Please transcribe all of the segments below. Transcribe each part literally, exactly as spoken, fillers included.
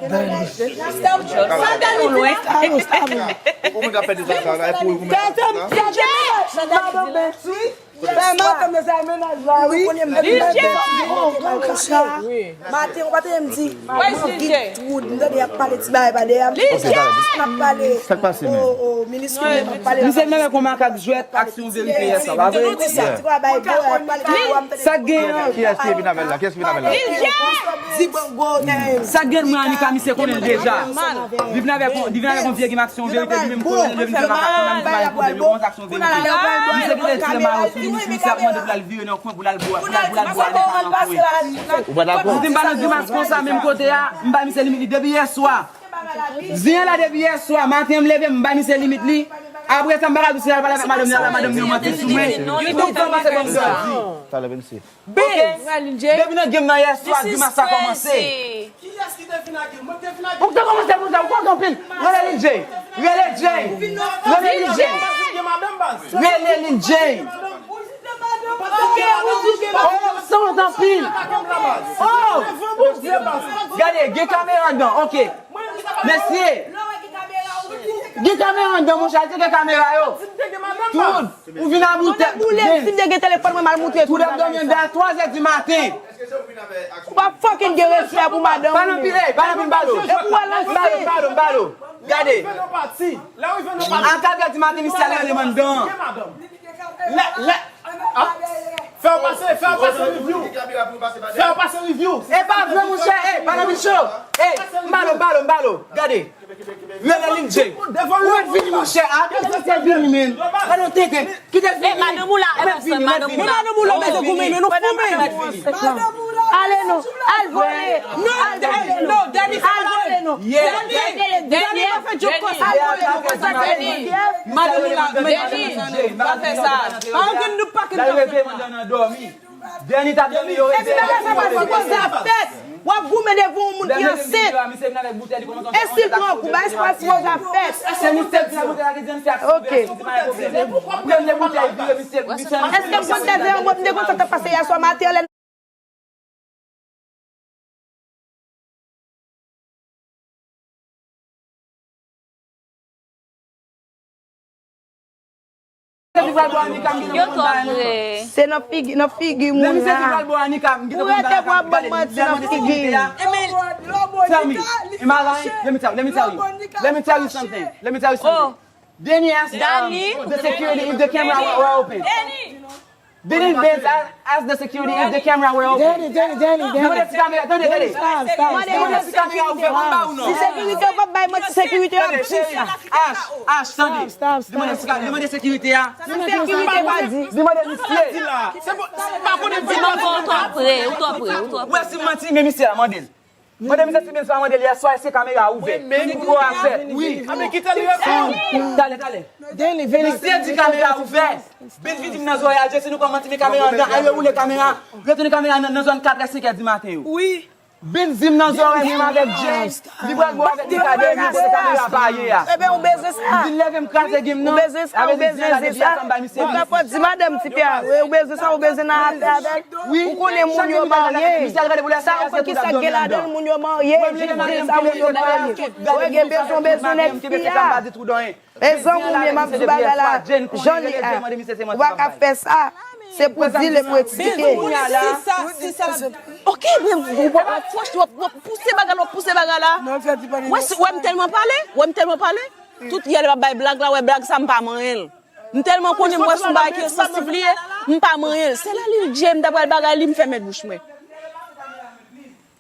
Ou moun ka pèdi sa, sa la, e pou ou moun. Madanm Bèti. Fè madanm nan sa mennaj la, wi. Maten, ou pa tande m di, mwen vin twou, m tande y ap pale ti bagay pa dèyè m. N ap pale, o, o, minis Kimèl, n ap pale. Misye menm kon makak jwèt ak si yon verite yè sa, pa vre? Sa k gen an? Kiyès ki vin avè l la? Kiyès ki vin avè l la? Sa k gen mwen Anika, misye konnen l deja. Li vin avèk yon, li vin avèk yon vye gim ak si yon verite, li menm konnen l vin fè makak, konnen misye pa gen pwoblèm, li konn sa k si yon verite. Misye gentan tire mayo sou li, misye ap mande pou l al vire nan kwen, pou l al bwè, pou l al, pou l al bwè Anika nan kwen. Ou pa dakò? Misye m pa nan grimas konsa menm kote a, m bay misye limit li depi yè swa. Zen la depi yè swa, maten an m leve, m bay misye limit li. Apre sa, m pa ka di si l al pale avèk madanm li, madanm li yon manti sou mwen. Tout tan pase banm grandi. Talè vennsis. Biz! Depi nan game nan yè swa, grimas sa kòmanse. Kiyès ki te vin ak game? Mwen te vin ak game. Ou te kòmanse konsa, ou konn anpil. Rele Lil Jay. Rele Jay. Rele Lil Jay. Rele Lil Jay. Oh, sa w anpil. Oh! Gade, gen kamera anndan. Ok. Mesye. Gen kamera anndan, monchè, al tcheke kamera yo. Tout. Ou vin a bout tèt. Boule, si m te gen telefòn mwen, m al moutre tout bagay sa. Tout ap dòmi anndan a twa zè di maten. Ou pa fucking gen respè pou madanm ou. Pa nan pile, pa nan pile, balo. E pou w al anse. Balo, balo, balo. Gade. A kat zè di maten, misye al rele m anndan. Lè, lè. Fè w pase, fè w pase review. Fè w pase review. E pa vre, monchè, e, pa nan pile cho. E, m balo, m balo, m balo. Gade. Rele Lil Jay. Ou mèt vini, monchè. Atann, misye vini, men. Atann, tenten. Kite l vini. Madanm ou la, ou mèt vini, ou mèt vini. Madanm ou la, ou bezwen goumen, men nou fou, men. Ale non. Al vole. Al vole non. Al vole non. Dani, Dani, pa fè djòk konsa. Al vole non. Madanm ou la, men. Dani, pa fè sa. Pa ankenn nou pa kenn. Dènye t ap dènye yo. Epi bagay sa pa sipoze ap fèt. W ap goumen devan yon moun ki ansent. E si l pran kou, bagay sa pa sipoze ap fèt. Ok. Èske m konn tèt vè yon bòt m te konn sa t ap pase yè swa maten an lè Yo twò pre. Se nan figi, nan figi moun nan. Ou rete pou ap ban m manti nan figi. Tell me, am I lying? Let me tell, let me tell you. Let me tell you something. Let me tell you something. Deni ask, um, the security if the camera were, were open. Deni Benz ask the security if the camera were open. Deni, Deni, Deni, Deni. Demande si kamera, tande, tande. Stop, stop, stop. Demande si kamera ouvè anba ou non. Si sekirite yo p ap bay manti, sekirite yo ap di sa. Ash, Ash, tande. Stop, stop, stop. Demande si ka, demande sekirite a. Si sekirite pa di. Demande misye. Di non, ou twò pre, ou twò pre, ou twò pre. Ou wè si m manti, men misye a, mande l. Mande misye si Benz pa mande l yè swa, èske kamera ouvè? Wi, men. Pou yo a fèt. Wi. A, men kite l reponn. Talè, talè. Deni, vini. Misye di kamera ouvè. Benz vin di m nan zòrèy a, Jay, si nou pa manti, men kamera anndan, al rewoule kamera. Retounen kamera nan, nan zòn kat è, senk è di maten yo. Wi. Benz di m nan zòrèy, menm avèk Jay. Li pral bò avèk li ka dènye kote kamera pa ye a. Ebyen, ou bezwen sa. Li vin leve m kraze game nan. Ou bezwen sa, ou bezwen sa. Ou ka fò di madanm ti pè a. Ou bezwen sa, ou bezwen nan afè avè l. Wi. Ou konnen moun yo marye. Sa ou konn ki sa k gen ladan l, moun yo marye, jis di sa moun yo marye. Ou gen bezwen, bezwen nèg fi a. E zanmi w ye, m ap di w bagay la, jan l ye a. Ou pa ka fè sa. Se pou di l e pou eksplike. Si sa, si sa. Ok, men w ap, w ap pouse bagay la, w ap pouse bagay la. Wè, si, wè, m tèlman pale, wè, m tèlman pale. Tout yè lè m ap bay blag la, wè, blag sa, m pa manyen l. M tèlman konnen m wè se yon bagay ki sansib li ye, m pa manyen l. Se la Lil Jay, m ta pral bagay li, m fèmen bouch mwen.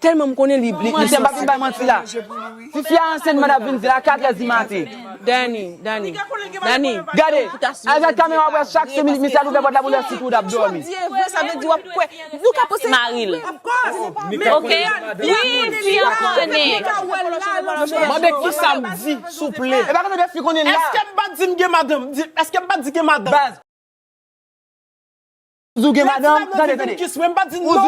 Tèlman m konnen li, li, li. Misye pa vin bay manti la. Si fi a ansent, mwen ap vin di l a kat è di maten. Dani, Dani, Dani. Gade, avèk kamera w ap wè chak senk minit, misye ap ouvè pòt la pou lè sit ou t ap dòmi. Jodi e vre, sa vle di w ap kwè. Nou ka panse mari l. Ok? Wi, fi an konnen. Mande kisa m di, souple. E pa konnen de fi konnen l la. Èske m pa di m gen madanm? Di, èske m pa di gen madanm? Baz. Ou di w gen madanm? Tande, tande. Ou di w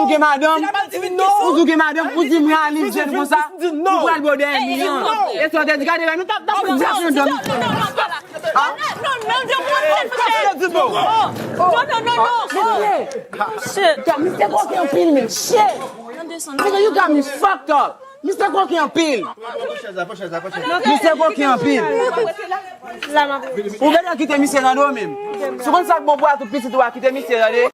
gen madanm? Ou di w gen madanm? Ou di mwen a Lil Jay konsa? Ou pral bò dèyè mi an. E sa w te di, gade la, nou t ap, t ap fè di ak yon dòmi. Non, non, non, non. Shit. Misye koken anpil, men. Shit. Nigga, you got me fucked up. Misye koken anpil. Misye koken anpil. Ou gentan kite misye tande w menm. Si w konn sa k bon pou a tout pitit ou a, kite misye tande.